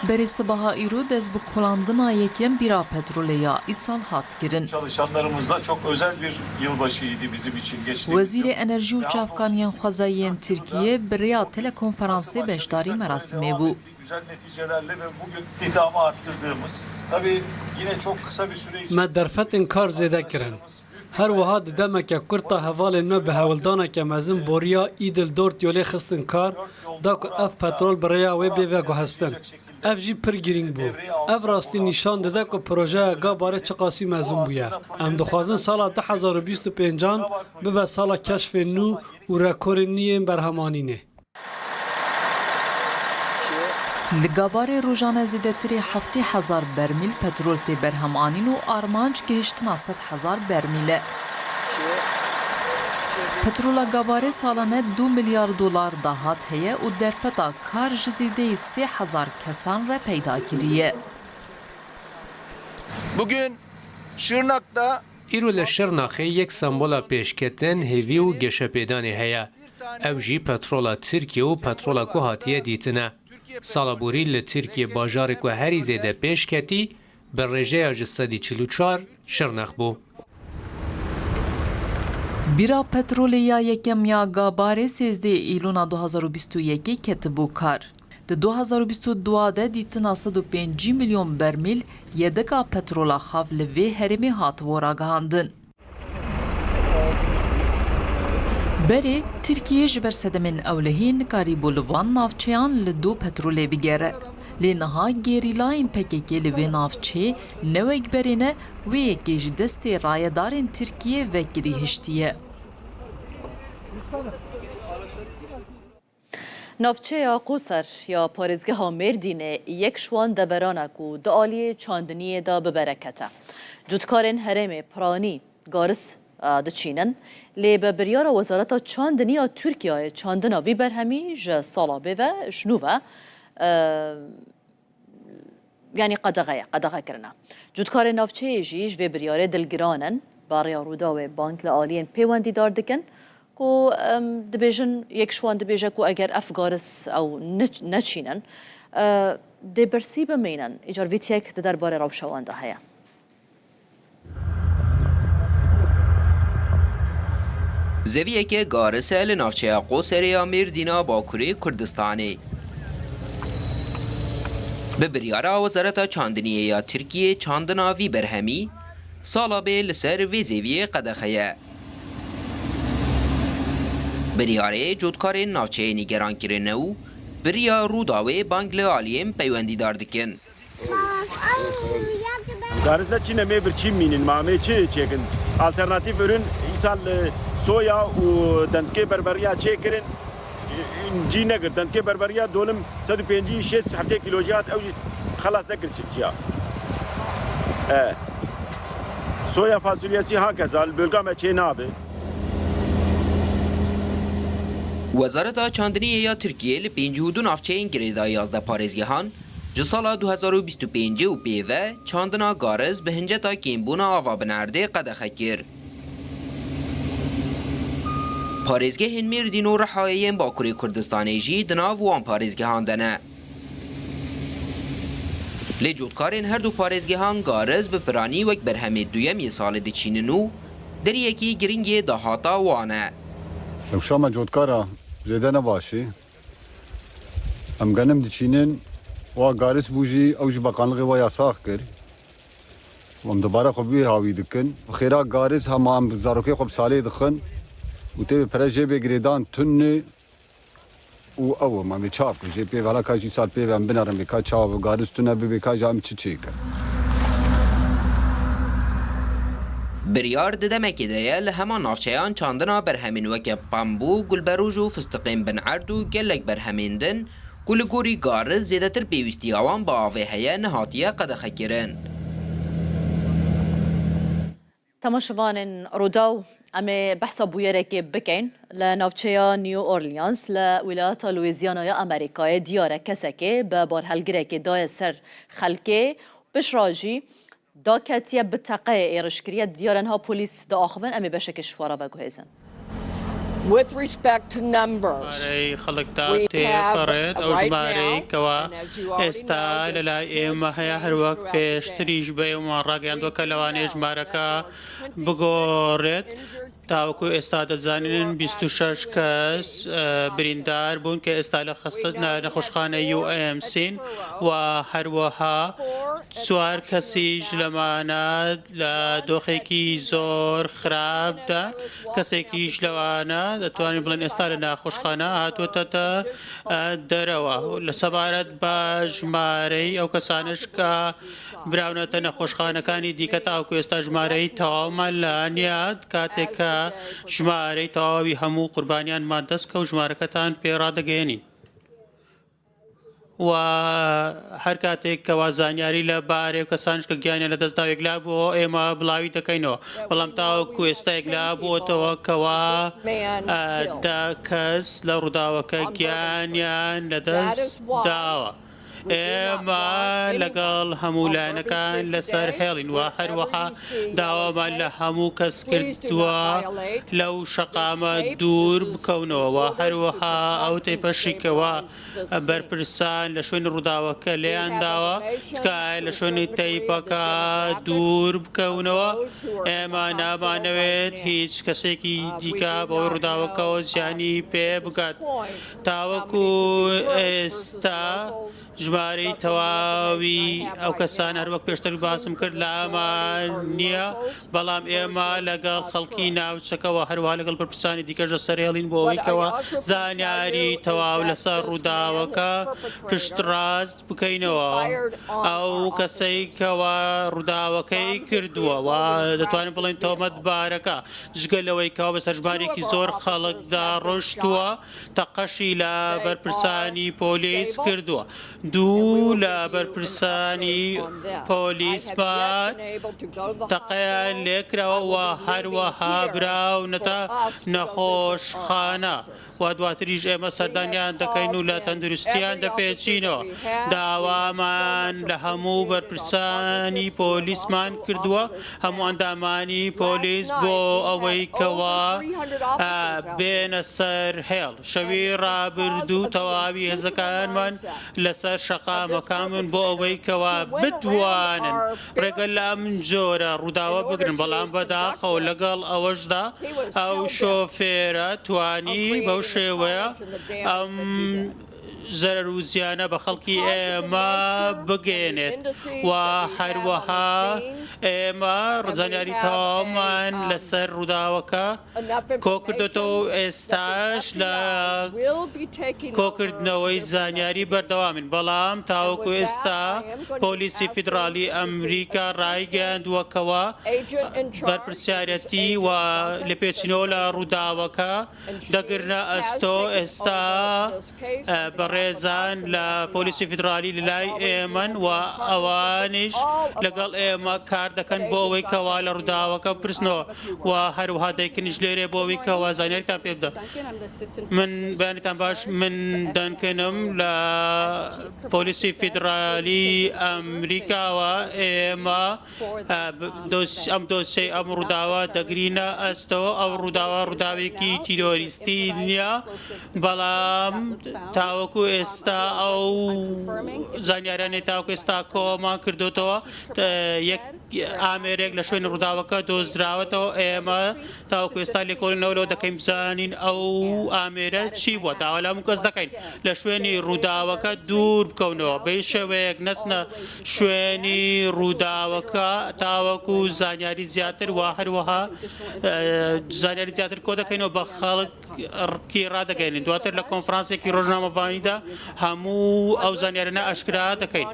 Berê sibaha îro dest bi kolandina yekem bîra petrolê ya îsal hat kirin. Çalışanlarımızla çok özel bir yılbaşıydı bizim için geçtiğimiz yıl. Wezîrê Enerjî û Çavkaniyên Xwezayî yên Tirkiyê bi rêya telekonferansê beşdarî merasimê bû. Güzel neticelerle ve bugün istihdamı arttırdığımız, tabii yine çok kısa bir süre içerisinde Me derfetên kar zêde kirin. Her wiha di demeke kurt de hevalên me bi hewldaneke mezin boriya Îdil Dort yolê xistin kar, da ku ev petrol bi rêya wê bê veguhestin. Ev jî pir girîng bû. Ev rastî nîşan dide ku projeya Gabarê çiqasî mezin bûye. Em dixwazin sala du hezar û bîst û pêncan bibe sala keşfên nû û rekorên nû yên berhemanînê. Li Gabarê rojane zêdetirê heftê hezar bermîl petrol tê berhemanîn û armanc gihiştina sed hezar bermîl e. Petrola Gabarê salane du milyar dolar dahat heye û derfeta kar ji zêdeyî sê hezar kesan re peyda kiriye. Bugün Şırnak'ta Îro li Şirnaxê yek sembola pêşketin, hêvî û geşepêdanê heye. Ew jî petrola Tirkiye û petrola ku hatiye dîtin e. Sala borî li Tirkiye bajarê ku herî zêde pêş ketî, bi rêjeya ji sedî çil û çar Şirnex bû. Bîra petrolê ya yekem ya Gabarê sêzdeh Îlona du hazar û bîst û yekê ketibû kar. Di du hazar û bîst û dua de dîtina sed û pêncî milyon bermîl yedeka petrola xav li vê herêmê hatibû ragihandin. Berê, Tirkiye ji ber sedemên ewlehî nikarîbû li van navçeyan li dû petrolê bigere. Lê niha gerîlayên P K K li vê navçeyê ne wek berê ne, wê yekê ji destê rayedarên Tirkiyê vekirî hiştiye. Navçeya Qoser ya parêzgeha Mêrdînê yek ji wan deveran e ku di aliyê çandiniyê de bi bereket e. Cotkarên herêmê piranî garis, e, diçînin, lê bi biryara Wezareta Çandinî ya Tirkiyeyê çandina vî berhemî ji sala bê ve ji nû ve, e, Yanî qedexe ye, qedexe kirine. Cotkarên navçeyê jî ji vê biryarê dilgiran in, bi rêya Rûdawê bang li aliyên pêwendîdar dikin ku, em, dibêjin, yek ji wan dibêje ku eger ev garis ew ne-, neçînin, e, dê birsî bimînin. Îcar vî tiyek di derbarê rewşa wan de heye. Zeviyeke garis e li navçeya Qoserê ya Mêrdîna Bakurê Kurdistanê. Bi biryara Wezareta Çandiniyê ya Tirkiyê çandina vî berhemî sala bê li ser vê zeviyê qedexe ye. Biryarê cotkarên navçeyê nîgeran kirine û bi riya Rûdawê bang li aliyên peywendîdar dikin. Garis ne çîne, mê birçî mînin, ma mê çi çêkin? Alternatîf ürün îsal, e, soya û dendikê berberiya çêkirin, e, cî negir. Dendikê berberiya dolim sed û pêncî şêst heftê kîlo jî hat, ew jî xelas nekir çiftçiya. E. Soya fasulyesî hakeza li bölga me çê nabe. Wezareta Çandiniyê ya Tirkiyê li pêncî û du navçeyên girêdayî yazdeh parêzgehan ji sala du hezar û bîst û pêncê û pê ve çandina garis bi hinceta kêmbûna ava binerdê qedexe kir. Parêzgehên Mêrdîn û Rihayê yên Bakurê Kurdistanê jî di nav wan parêzgehan de ne. Lê cotkarên her du parêzgehan garis bi piranî wek berhemê duyem yê salê diçînin û deriyekî giring yê dahata wan e. Rewşa me cotkara zêde ne baş e. Em genim diçînin, wa garis bû jî, ew ji beqanlixê wa yasax kir. Em dubare xwe bi wê hawî dikin. Bi xêra garis hema em zarokê xwe bi salê dixin û tê bi pere jê bê girêdan tune û ew em ê çav bikin. Jê pê ve hela ka jî sal pê ve em binerin bê ka çav garis tune bibe ka ji em çi çêke. Biryar di demekê de ye li hema navçeyan çandina berhemên weke pembû, gulberûj û fistiqên binerd û gelek berhemên din ku li gorî garis zêdetir pêwîstiya wan bi avê heye nehatiye qedexekirin. Temaşevanên Rûdaw, em ê behsa bûyerekê bikeyn. Li navçeya New Orleans li Wîlayeta Louisianaya Amerîkayê diyar e kesekê bi barhelgirekê daye ser xelkê, piştre jî daketiye bi teqeyê êriş kiriye. Diyar e niha polîs diaxivin. Em ê beşekê ji xwe re veguhêzin. With respect to numbers, ژمارەی خەڵکدا we have تێپەڕێت. ئەو right ژمارەی now, کەوا and as you already ئێستا know, لە لای ئێمە هەیە، هەروەک پێشتریش بە ئێوەمان ڕاگەیاندووە کە لەوانەیە ژمارەکە بگۆڕێت. تاوەکو ئێستا دەزانین بیست و شەش کەس، ئە، بریندار بوون کە ئێستا لە خەستە-، نە-، نەخۆشخانەی یو ئێم سین و هەروەها چوار کەسیش لەمانە لە دۆخێکی زۆر خراپدا. کەسێکیش لەوانە دەتوانین بڵێن ئێستا لە نەخۆشخانە هاتووەتە، ئە، دەرەوە. لە سەبارەت بە ژمارەی ئەو کەسانش کە براونەتە نەخۆشخانەکانی دیکە، تاوەکو ئێستا ژمارەی تەواومان لە نیاد، کاتێک کە ژمارەی تەواوی هەموو قوربانیانمان دەست کەوت، ژمارەکەتان پێ ڕادەگەیەنین. و هەر کاتێک کەوا زانیاری لە بارەی کەسانش کە گیانیان لە دەستدا و یەکلا بووە، ئێمە بڵاوی دەکەینەوە. بەڵام تاوەکو ئێستا یەکلا بووەتەوە کەوا، ئە، دە کەس لە ڕووداوەکە گیانیان لە دەست داوە. ئێمە لەگەڵ هەموو لایەنەکان لەسەر هێڵین و هەروەها داوامان لە هەموو کەس کردووە لەو شەقامە دوور بکەونەوە و هەروەها ئەو تێپەشی کەوا بەرپرسان لە شوێنی ڕووداوەکە لێیان داوە، تکایە لە شوێنی تەیپەکە دوور بکەونەوە. ئێمە نامانەوێت هیچ کەسێکی دیکە بەوەی ڕووداوەکەەوە زیانی پێ بگات. تاوەکو ئێستا ژمارەی تەواوی ئەو کەسانە هەروەک پێشتر باسم کرد لامان نییە، بەڵام ئێمە لەگەڵ خەڵکی ناوچەکەەوە هەروە لەگەڵ بەرپرسانی دیکەش لەسەر هێڵین بۆ ئەوەی کەەوە زانیاری تەواو لەسەر ڕووداوەکە پشتڕاست بکەینەوە. ئەو کەسەی کەەوە ڕووداوەکەی کردووە و دەتوانین بڵێن تۆمەتبارەکە، جگە لەوەی کەەوە بە سەرژمارێکی زۆر خەڵکدا ڕۆشتووە، تەقەشی لە بەرپرسانی پۆلیس کردووە. دوو لە بەرپرسانی پۆلیسمان تەقەیان لێکراوە و هەروەها براونەتە نەخۆشخانە. و دواتریش ئێمە سەردانیان دەکەین و لە تەندروستیان دەپێچینەوە. داوامان لە هەموو بەرپرسانی پۆلیسمان کردووە، هەموو ئەندامانی پۆلیس، بۆ ئەوەی کەوا، ئە، بێنە سەر هێڵ. شەوی ڕابردوو تەواوی هێزەکانمان لەسەر شەقامەکان بوون بۆ ئەوەی کەوا بتوانن ڕێگە لە ئەم جۆرە ڕووداوە بگرن، بەڵام بەداخەوە لەگەڵ ئەوەشدا ئەو شۆفێرە توانی بەو شێوەیە ئەم زەرەر و زیانە بە خەڵکی ئێمە بگەێنێت و هەروەها ئێمە زانیاری تەواومان لەسەر ڕووداوەکە کۆکردێتەوە و ئێستاش لە کۆکردنەوەی زانیاری بەردەوامین، بەڵام تاوەکو ئێستا پۆلیسی فیدراڵی ئەمریکا ڕایگەیاندووەکەوە بەرپرسیارەتی و لێپێچینەوە لە ڕووداوەکە دەگرنە ئەستۆ. ئێستا، ئە، بەڕێزان لە پۆلیسی فیدراڵی لە لای ئێمەن و ئەوانیش لەگەڵ ئێمە کار دەکەن بۆ ئەوەی کەوا لە ڕووداوەکە بپرسنەوە و هەروەها دەیکنیش لێرێ بۆ ئەوەی کەوا زانیاریتان پێ بدەن. من بەیانیتان باش، من دەنکنم لە پۆلیسی فیدرالی ئەمریکاوە. ئێمە، ئە، ب-، دۆس-، ئەم دۆسیەی ئەم ڕووداوە دەگرینە ئەستەوە. ئەو ڕووداوە ڕووداوێکی تیرۆریستی نییە، بەڵام تاوەکو ئێستا ئەو زانیارانەی تاوەکو ئێستا کۆمان کردوتەوە، تە-، یەک ئامێرێک لە شوێنی ڕووداوەکە دۆزراوەتەوە. ئێمە تاوەکو ئێستا لێکۆڵینەوە لەوە دەکەین بزانین ئەو ئامێرە چی بووە. داوا لە هەموو کەس دەکەین لە شوێنی ڕووداوەکە دوور بکەونەوە. بە هیچ شێوەیەک نەچنە شوێنی ڕووداوەکە تاوەکو زانیاری زیاتر و هەروەها، ئە، زانیاری زیاتر کۆ دەکەینەوە بە خەڵک ڕکی ڕادەگەێنین. دواتر لە کۆنفرانسێکی ڕۆژنامەڤانیدا هەموو ئەو زانیارانە ئاشکرا دەکەین.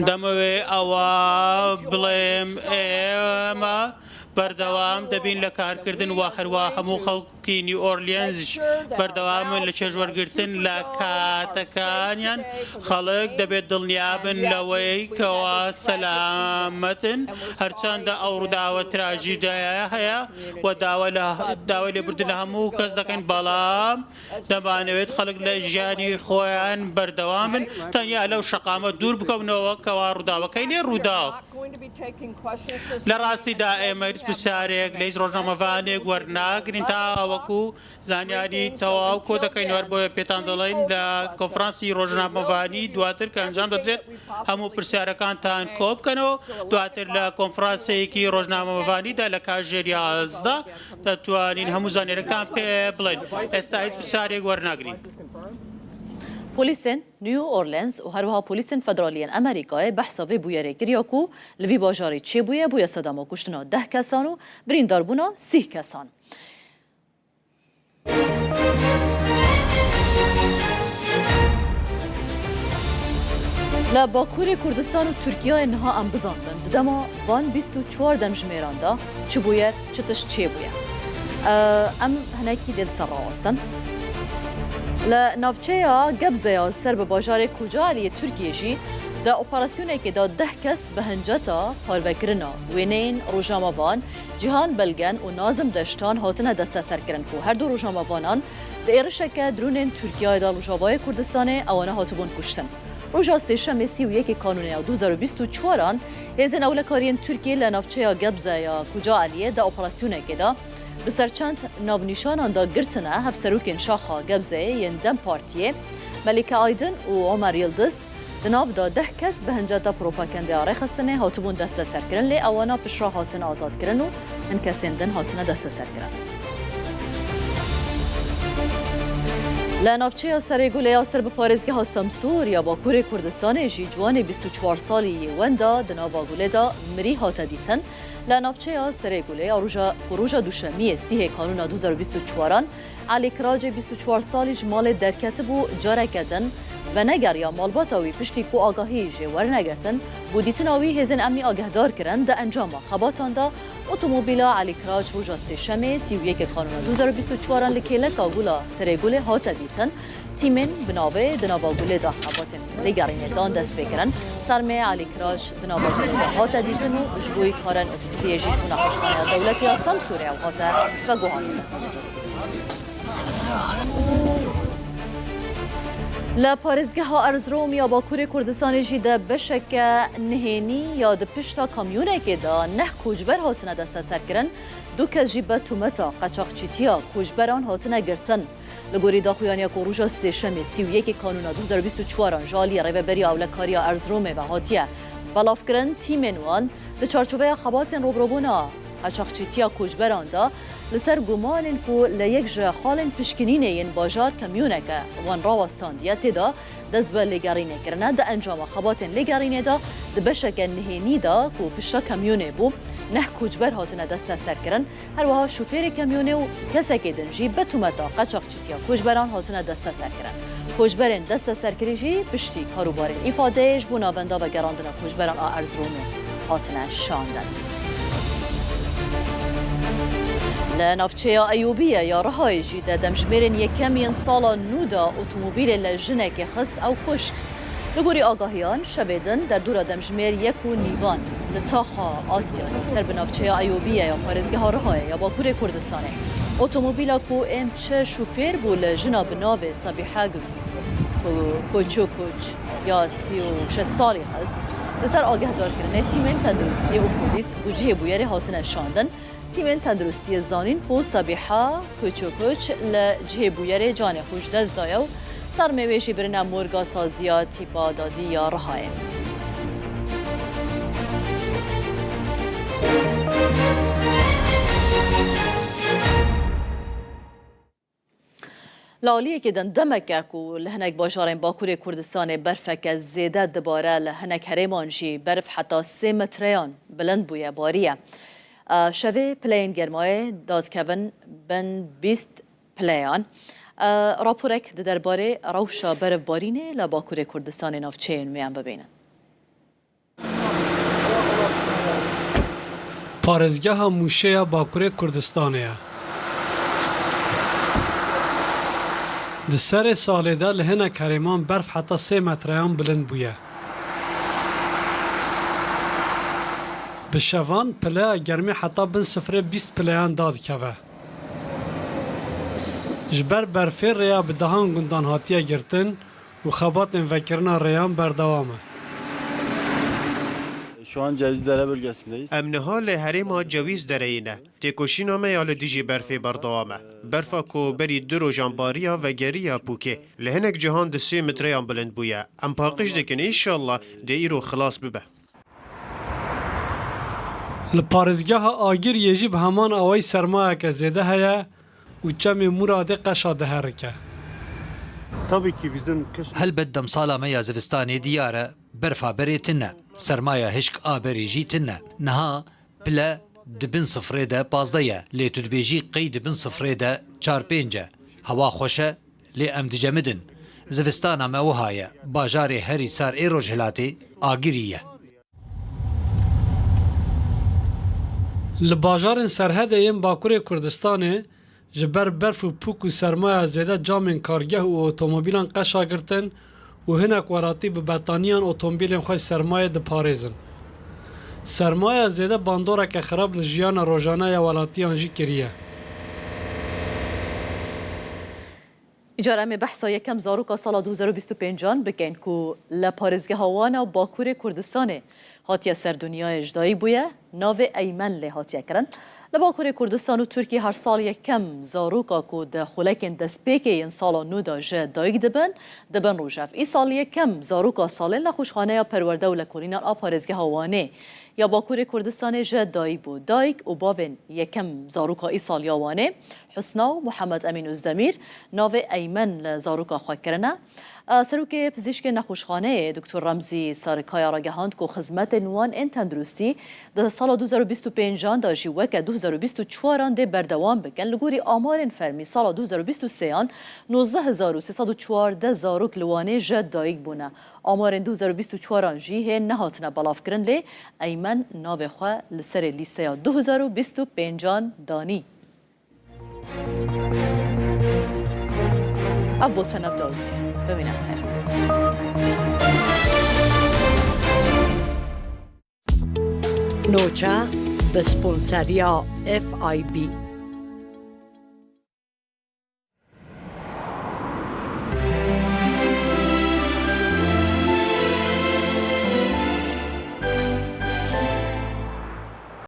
دەمەوێ ئەوە بڵێم، ئێمە بەردەوام دەبین لە کارکردن و هەروە هەموو خەڵکی نیو ئۆرلینزیش بەردەوامن لە چێژوەرگرتن لە کاتەکانیان. خەڵک دەبێت دڵنیابن لەوەی کەوا سەلامەتن، هەرچەندە ئەو ڕووداوە تراژیدایە هەیە و داوا لە، داوای لێبوردن لە هەموو کەس دەکەین، بەڵام دەمانەوێت خەڵک لە ژیانی خۆیان بەردەوامن، تەنیا لەو شەقامە دوور بکەونەوە کەوا ڕووداوەکەی لێ ڕووداوە. لە ڕاستیدا ئێمە هیچ پرسیارێک لە هیچ ڕۆژنامەڤانێک وەرناگرین تاوەکو زانیاری تەواو کۆ دەکەین. هەر بۆیە پێتان دەڵێین لە کۆنفرانسی ڕۆژنامەڤانی دواتر کە ئەنجام دەدرێت، هەموو پرسیارەکانتان کۆ بکەنەوە. دواتر لە کۆنفرانسێکی ڕۆژنامەڤانیدا لە کاژێر یازدە دەتوانین هەموو زانیارەکتان پێ بڵێن. ئێستا هیچ پرسیارێک وەرناگرین. Polîsên New Orleans û herwiha polîsên federaliyên Amerîkayê behsa vê bûyerê kiriya ku li vî bajarî çêbûye, bûye sedema kuştina deh kesan û birîndarbûna sîh kesan. Li Bakurê Kurdistan û Tirkiyeyê niha em bizanibin, di dema van bîst û çar demjimêran de çi bûyer, çi tişt çêbûye. Em hinekî dê li ser rawestin. Li navçeya Gebzeya li ser bi bajarê Kocaeliyê Tirkiyê jî di operasyonekê de deh kes bi hinceta parvekirina wêneyên rojnamevan Cîhan Belgen û Nazim Deştan hatine desteserkirin ku her du rojnamevanan di êrişeke dronên Tirkiyeyê de li Rojavayê Kurdistanê ewana hatibûn kuştin. Roja Sêşemê sî û yekê Kanûnê ya du hezar û bîst û çaran hêzên ewlekariyên Tirkiyê li navçeya Gebze ya Kocaeliyê di operasyonekê de bi ser çend navnîşanan de girtine hevserokên şaxa Gebzeyê yên DEM Partiyê, Melike Aydin û Omer Yildiz, di nav de deh kes bi hinceta propagandeya rêxistinê hatibûn desteserkirin, lê ewana piştre hatin azadkirin û hin kesên din hatine desteserkirin. Li navçeya Serêgulê ya ser bi parêzgeha Semsûr ya Bakurê Kurdistanê jî ciwanê bîst û çar salî yê wenda di nava gulê de mirî hate dîtin. Li navçeya Serêgulê ya roja, ku roja Duşemiyê sîhê Kanûna du hezar û bîst û çaran Elî Kiracê bîst û çar salî ji malê derketibû, careke din venegeriya malbata wî piştî ku agahî jê wernegirtin, bo dîtina wî hêzên emnî agehdar kirin. Di encama xebatan de otomobîla Elî Kirac roja Sêşemê sî û yekê Kanûna du hezar û bîst û çaran li kêleka gula Serêgulê hate dîtin. Tîmên bi navê di nava gulê de xebatên lêgerînê dan dest pê kirin. Termê Elî Kirac di nava gulê de hate dîtin û ji bo wî karin otopsiyê jî ji bo nexweşxaneya dewletê ya Semsûrê ew hate veguhastin. Li parêzgeha Erzrom ya Bakurê Kurdistanê jî de beşeke nihênî ya di pişta kamyonekê de neh koçber hatine desteserkirin, du kes jî bi tometa qeçaxçîtiya koçberan hatine girtin. Li gorî daxuyaniya ku roja Sêşemê sî û yekê Kanûna du hezar û bîst û çaran ji aliyê Rêveberiya Ewlekariya Erzromê ve hatiye belavkirin, tîmên wan di çarçoveya xebatên robirobûna qeçaxçîtiya koçberan de li ser gumanên ku li yek ji xalên pişkinînê yên bajar kamyoneke wan rawestandiye tê de dest bi lêgerînê kirine. Di encama xebatên lêgerînê de di beşeke nihênî de ku pişta kamyonê bû, neh koçber hatine desteserkirin. Her wiha şofêrê kamyonê û kesekê din jî bi tometa qeçaxçîtiya koçberan hatine desteserkirin. Koçberên desteserkirî jî piştî karûbarên îfadeyê ji bo navenda vegerandina koçberan a Erzromê hatine şandin. Li navçeya Eyûbiye ya Rihayê jî de demjimêrên yekem yên sala nû de otomobîlê li jinekê xist ew kuşt. Li gorî agahiyan, şevê din derdora demjimêr yek û nîvan li taxa Asyayê ser bi navçeya Eyûbiye ya parêzgeha Rihayê ya Bakurê Kurdistanê otomobîla ku ên çi şofêr bû li jina bi navê Sabiha Gu-, Ku-, Koçokoç ya sî û şeş salî xist. Li ser agahdarkirinê tîmên tenduristiyê û polîs bo cihê bûyerê hatine şandin. Tîmên tenduristiyê zanîn ku Sabiha Koçokoç li cihê bûyerê canê xwe ji dest daye û termê wê jî birine morga saziya tîpa dadî ya Rihayê. Li aliyekê din demeke ku li hinek bajarên Bakurê Kurdistanê berfeke zêde dibare, li hinek herêman jî berf heta sê metreyan bilind bûye, bariye. Şevê pileyên germayê dadikevin bin bîst pileyan. Raporek di derbarê rewşa berfbarînê li Bakurê Kurdistanê navçeyên wê em bibînin. Parêzgeha Mûşê ya Bakurê Kurdistanê ye. Di serê salê de li hinek herêman berf heta sê metreyan bilind bûye. Bi şevan pileya germî heta bin sifrê bîst pileyan dadikeve. Ji ber berfê rêya bi dehan gundan hatiye girtin û xebatên vekirina rêyan berdewam e. Şu an Cevizlere bölgesindeyiz. Em niha li herêma Cewîzdereyê ne. Têkoşîna me ya li dijî berfê berdewam e. Berfa ku berî du rojan bariya vegeriya pûkê. Li hinek cihan di sê metreyan bilind bûye. Em paqij dikin, înşallah dê îro xilas bibe. Li parêzgeha Agiriyê jî bi heman awayî sermayeke zêde heye û çemê Mûradê qeşa diherike. Tabii ki bizim kış Helbet demsala me ya zivistanê diyar e, berfa berê tune, sermaya hişk a berê jî tune. Niha pile di bin sifrê de pazdeh ye, lê tu dibêjî qey di bin sifrê de çar pênc e. Hewa xweş e, lê em dicemidin. Zivistana me wiha ye, bajarê herî sar ê Rojhilatê Agirî ye. Li bajarên Serhedê yên Bakurê Kurdistanê ji ber berf û pûk û sermaya zêde camên kargeh û otomobîlan qeşa girtin û hinek welatî bi betaniyan otomobîlên xwe sermayê diparêzin. Sermaya zêde bandoreke xirab li jiyana rojane ya welatiyan jî kiriye. Îcar em ê behsa yekem zaroka sala du hezar û bîst û pêncan bikin ku li parêzgeha wan a Bakurê Kurdistanê hatiye ser dinyayê ji dayik bûye, navê Eymen lê hatiye kirin. Li Bakurê Kurdistan û Tirkiyê her sal yekem zaroka ku di xulekên destpêkê yên sala nû de ji dayik dibin, dibin rojev. Îsal yekem zaroka salê li nexweşxaneya perwerde û lekolînan a parêzgeha Wanê ya Bakurê Kurdistanê ji dayik bû. Dayik û bavên yekem zaroka îsal ya Wanê, Husna û Muhammed Emîn Ozdemîr, navê Eymen li zaroka xwe kirine. Serokê Pizîşkên Nexweşxaneyê Doktor Remzî Sarikaya ragihand ku xizmetên wan ên tenduristî di sala du hezar û bîst û pêncan de jî weke du hezar û bîst û çaran dê berdewam bikin. Li gorî amarên fermî sala du hezar û bîst û sêyan nozdeh hezar û sê sed û çardeh zarok li Wanê ji dayik bûne. Amarên du hezar û bîst û çaran jî hê nehatine belavkirin, lê Eymen navê xwe li serê lîsteya du hezar û bîst û pêncan danî. Ev bû tenev dawîtî. Bimînin xêr. Noça bi sponseriya F I B.